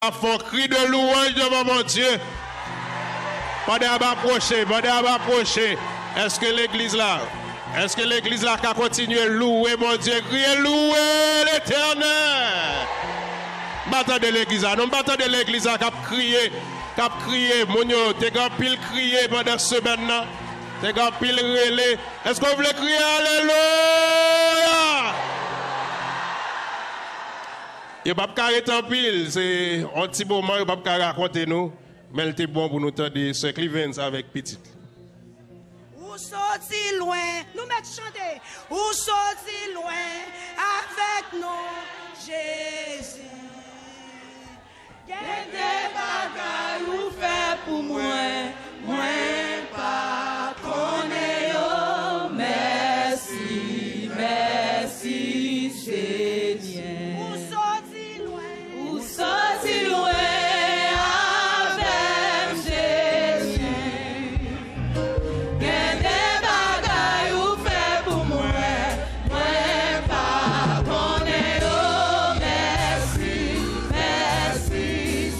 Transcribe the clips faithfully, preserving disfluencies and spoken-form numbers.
Ap fè yon kri de louwanj devan Bondye. Pandan y ap apwoche, pandan y ap apwoche, èske legliz la, èske legliz la ka kontinye louwe Bondye, kriye, "Louwe Letènèl"? M pa tande legliz la, non, m pa tande legliz la k ap kriye, k ap kriye. Moun yo te gen anpil kriye pandan semèn nan, te gen anpil rele. Èske w vle kriye alelouya? Yo p ap ka ret anpil, se yon ti moman, yo p ap ka rakonte nou, men l te bon pou nou tande Sè Clevens avèk pitit li. Ou soti lwen, nou mèt chante. Ou soti lwen avèk nou, Jezi. Gen de bagay ou fè pou mwen, mwen pa konnen yo. Mèsi, mèsi, Senyè. Ou soti lwen. Ou soti lwen avè m, Jezi. Gen de bagay ou fè pou mwen, mwen pa konnen yo. Mèsi, mèsi,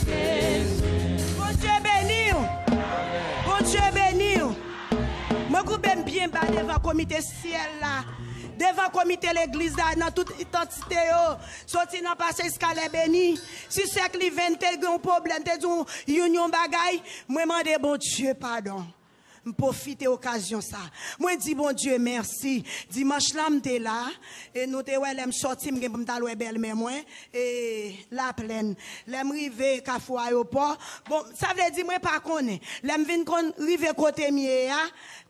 Jezi. Bondye beni w. Bondye beni w. Mwen koube m byen ba devan komite syèl la, devan komite legliz la, nan tout idantite yo, soti nan pastè Iskalè Beni, si sè Cliven te gen yon pwoblèm, te di yon, yon, yon bagay, mwen mande Bondye padon. M pwofite okazyon sa. Mwen di Bondye mèsi. Dimanch lan, m te la, e nou te wè lè m sòti, m gen pou m t al wè bèlmè mwen, e Laplèn. Lè m rive Kafou Ayewopò, bon, sa vle di mwen pa konnen. Lè m vin konn rive kote m ye a,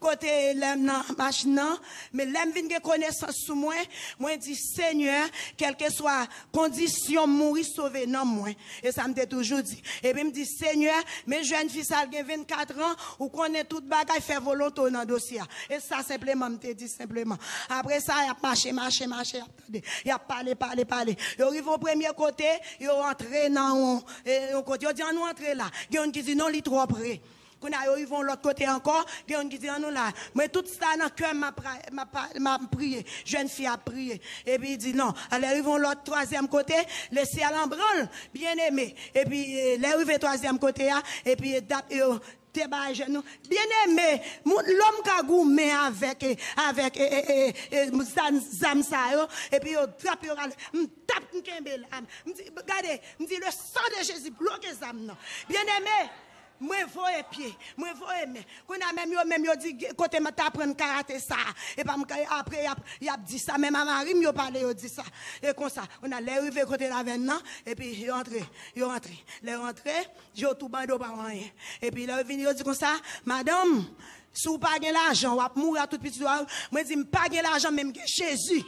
kote lè m nan machin nan, men lè m vin gen konesans sou mwen, mwen di, Senyè, kèlkeswa kondisyon m mouri, sove nanm mwen. E sa m te toujou di. Epi m di, Senyè, men jèn fi sa l gen vennkat an, ou konnen tout bagay, fè volonte w nan dosye a. E sa senpleman m te di senpleman. Apre sa, y ap mache, mache, mache, y ap tande. Y ap pale, pale, pale. Yo rive yon premye kote, yo antre nan yon, e, yon kote. Yo di, ann nou antre la. Gen youn ki di, non, li twò pre. Kounye a, yo rive yon lòt kote ankò, gen youn ki di, ann nou la. Mwen, tout sa nan kè m, m ap pra-, m ap pa-, m ap priye. Jèn fi a ap priye. Epi li di, non. Lè rive yon lòt, twazyèm kote, lesyèl an branl, byeneme. Epi, e, lè rive twazyèm kote a, epi, e, dap, yo te bay jèn nou. Byeneme, moun, lòm ka goumen avèk, e, avèk, e, e, e, e, zam, zam sa yo, epi yo trap yo rale. M tap, m kenbe la. M di, gade, m di, le sang de Jésus, bloke zam nan. Byeneme, mwen voye pye, mwen voye men. Kounye a menm yo, menm yo di, kote m t aprann karate sa. E pa m ka, apre, y ap, y ap di sa. Menm a mari m, yo pale, yo di sa. E konsa, kounye a lè rive kote lavèn nan, epi yo antre, yo antre. Lè yo antre, je w tou bande, w pa wè anyen. Epi lè yo vini, yo di konsa, madanm, si w pa gen lajan, w ap mouri ak tout pitit ou a. Mwen di, m pa gen lajan, men m gen Jezi.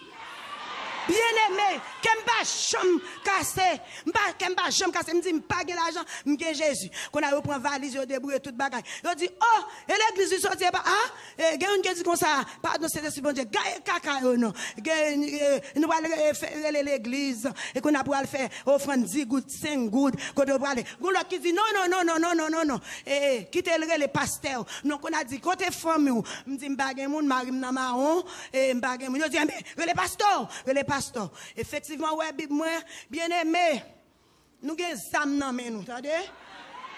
Byeneme, kè m pa janm kase. M pa, kè m pa janm kase. M di, m pa gen lajan, m gen Jezi. Kounye a yo pran valiz, yo debouye tout bagay. Yo di, o, e legliz li soti, e pa, a? E, gen youn ki di konsa, padon, Sentespri Bondye, gaye kaka yo non. Gen, e, nou pral re-, fè, rele legliz. E kounye a pral fè ofrann dis goud, senk goud, kote yo prale. Gon lòt ki di, non, non, non. E, e, kite l rele pastè w. Non, kounye a di, kote fanmi w? M di, m pa gen moun, mari m nan mawon, e, m pa gen moun. Yo di, enben, rele pastè w, rele pastè w. Efektivman, wè Bib mwen, byeneme. Nou gen zam nan men nou, tande?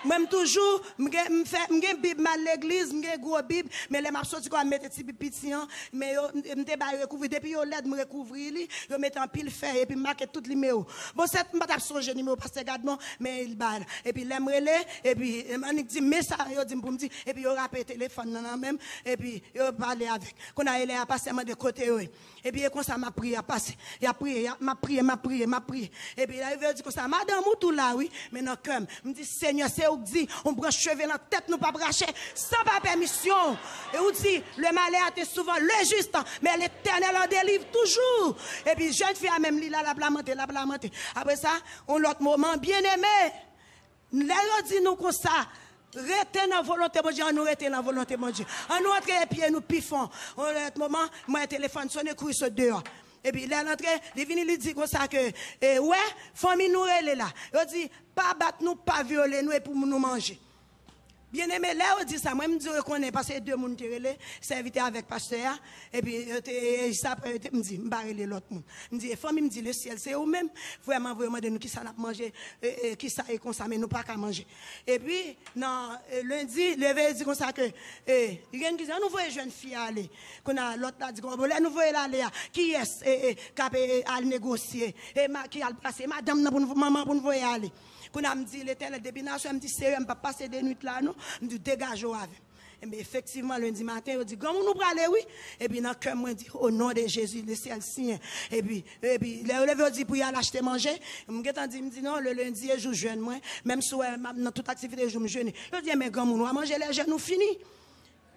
Mwen, m toujou, m gen, m fè, m gen Bib, m al legliz, m gen gwo Bib, men lè m ap soti kò a, m mete ti Bib piti an, men yo, m, m te bay rekouvri, depi yo lèd, m rekouvri li, yo mete anpil fèy, epi m make tout nimewo. Bon, sèt, m pa t ap sonje nimewo pastè Gadmon, men li bay la. Epi lè m rele, epi, em, annik di, men sa yo di m pou m di, epi yo rape telefòn nan nan men m, epi yo pale avèk. Kounye a, e lè a pastè mande kote yo ye. Epi e konsa m ap priye, ap pase. Y ap priye, y ap, m ap priye, m ap priye, m ap priye. Epi lè rive, yo di konsa, madanm, ou tou la, wi. Men nan kè m, m di, Senyè, se ou k di, yon branch cheve nan tèt nou p ap rache san pa pèmisyon w. E ou di, le malheur atteint souvent le juste, mais l'Éternel en délivre toujours. Epi jèn fi a menm, li la, l ap lamante, l ap lamante. Apre sa, yon lòt moman, byeneme, lè yo di nou konsa, rete nan volonte Bondye, ann nou rete nan volonte Bondye. Ann nou antre pye nou pi fon. Yon lòt moman, m wè telefòn sonnen, kouri sot deyò. Epi lè l antre, li vini, li di konsa ke, e, wè, fanmi nou rele la. Yo di, pa bat nou, pa vyole nou, e pou nou manje. Byeneme, lè yo di sa, mwen, m di yo konnen, paske de moun te rele, sèvitè avèk pastè a, epi yo te, e, jis apre, yo te, m di, m pa rele lòt moun. M di, e fanmi, m di, lesyèl, se ou menm, vrèman vre, yo mande nou kisa n ap manje, e, e, kisa e konsa, men nou pa ka manje. Epi, nan, e, lendi, leve, yo di konsa ke, e, li gen ki di, an nou voye jèn fi a ale. Kounye a, lòt la di, bon, lè nou voye l ale a, kiyès, e, e, k ap, e, e, al negosye, e, ma, ki al plase, madanm nan pou nou, manman pou nou voye ale. Kounye a m di, Letènèl, depi nan aswè, m di, Seyè, m p ap pase de nwit la, non. M di, degaje w avè m. Enben, efektivman, lendi maten, yo di, granmoun, ou prale, wi. Epi nan kè m, mwen di, o non de Jezi, lesyèl siyen. Epi, epi, lè yo leve, yo di pou y al achte manje, m gentan di, m di, non, le lundi e jou jèn mwen, menm si w wè m ap nan tout aktivite jou m jene. Yo di, enben, granmoun, w a manje lè jèn ou fini.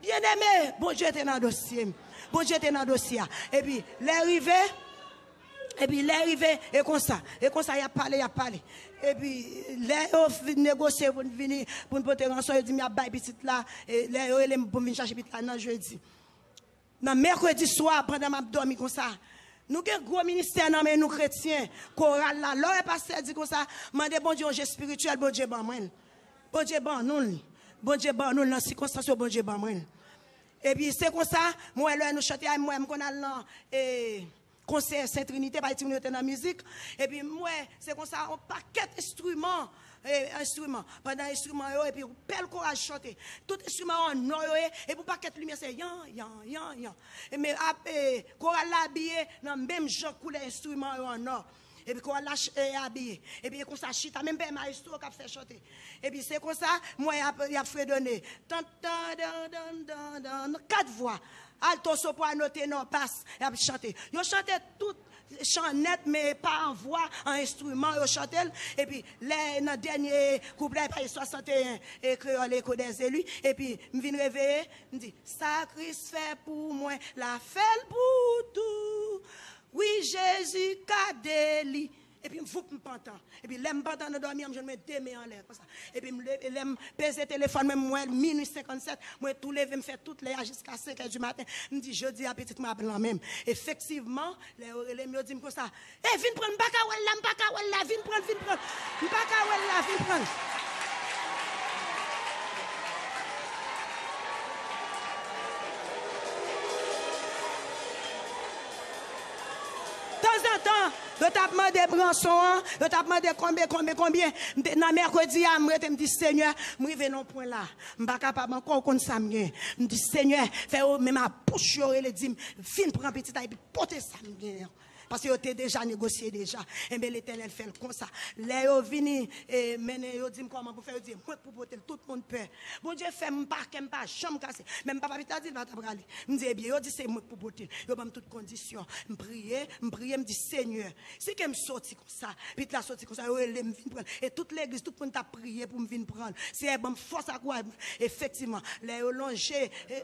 Byeneme, Bondye te nan dosye m. Bondye te nan dosye a. Epi, lè rive, epi, lè rive, e konsa, e konsa, y ap pale, y ap pale. Epi, lè yo fin negosye pou n vini, pou n pote ranson, yo di m y ap bay pitit la, e lè yo rele m pou m vin chache pitit la nan jedi. Nan mèkredi swa, pandan m ap dòmi konsa, nou gen gwo ministè nan men nou kretyen, koral la. Lè w wè pastè di konsa, mande Bondye yon je espirityèl, Bondye ban mwen l. Bondye ban nou l. Bondye ban nou l nan sikonstans yo, Bondye ban mwen l. Epi se konsa, m wè lè nou chante a, m wè m konn al nan, e, konsè Sen Trinite, paske timoun yo te nan mizik. Epi m wè, se konsa, yon pakèt enstriman, e, enstriman. Pandan enstriman yo, epi bèl koral chante. Tout enstriman yo an nò yo ye, epi yon pakèt limyè, se yan, yan, yan, yan. E men, ap, e, koral la abiye nan menm jan koulè enstriman yo an nò. Epi koral la ch-, e, abiye. Epi e konsa chita, menm pè mayestwo k ap fè chante. Epi se konsa, m wè y ap, y ap fredone. Tan, tan, dan, dan, dan, dan, kat vwa. Alto, soprano, tenò, bas, y ap chante. Yo chante tout chan nèt, men pa an vwa, an enstriman, yo chante l. Epi lè nan dènye kouplè, paj swasanteyen, e Kreyòl Eko dèzeli, epi m vin reveye, m di, sa Kris fè pou mwen, l a fè l pou tou. Wi, Jezi ka deli. Epi m voup, m pantan. Epi lè m pantan nan dòmi an, m jwenn mwen de men anlè, konsa. Epi m leve, lè m peze telefòn mwen, m wè minui senkannsèt, mwen tou leve, m fè tout lè a jiska senk è di maten. M di, jodi a, pitit mwen ap nan men m. Efektivman, lè yo rele m, yo di m konsa, e vin pran l, m pa ka wè l la, m pa ka wè l la, vin pran l, vin pran l. M pa ka wè l la, vin pran l. Tanzantan, yo t ap mande m ranson an, yo t ap mande konbyen, konbyen, konbyen. M te, nan mèkredi a, m rete, m di, Senyè, m rive nan yon pwen la. M pa kapab ankò, ou konn sa m gen. M di, Senyè, fè yo, menm a bouch yo rele, di m, vin pran pitit la, epi pote sa m genyen an. Paske yo te deja negosye deja. Enben, Letènèl fè l konsa. Lè yo vini, e, mennen, yo di m kòman pou fè, yo di, mwen k pou pote l, tout moun pè. Bondye fè m pa, kè m pa janm kase. Menm papa pitit la di l pa ta prale. M di, ebyen, yo di se mwen k pou pote l. Yo ban m tout kondisyon. M priye, m priye, m di, Senyè, si ke m soti konsa, pitit la soti konsa, yo rele m vin pran l. E tout legliz, tout moun t ap priye pou m vin pran l. Senyè, ban m fòs ak kouraj. Efektivman, lè yo lonje, e,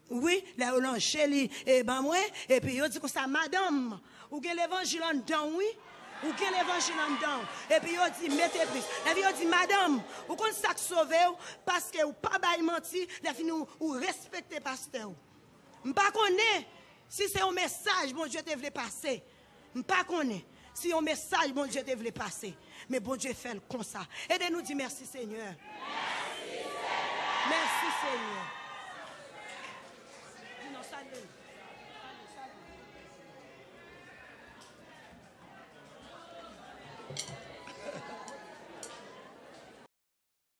wi, lè yo lonje li, e, ban mwen, epi yo di konsa, madanm, ou gen levanjil anndan w, wi. Ou gen levanjil anndan w. Epi yo di, mete plis. Epi yo di, madanm, ou konn sa k sove w? Paske ou pa bay manti, lè fini ou, ou respekte pastè w. M pa konnen si se yon mesaj Bondye te vle pase. M pa konnen si yon mesaj Bondye te vle pase. Men Bondye fè l konsa. Ede nou di, mèsi, Senyè. Mèsi, Senyè.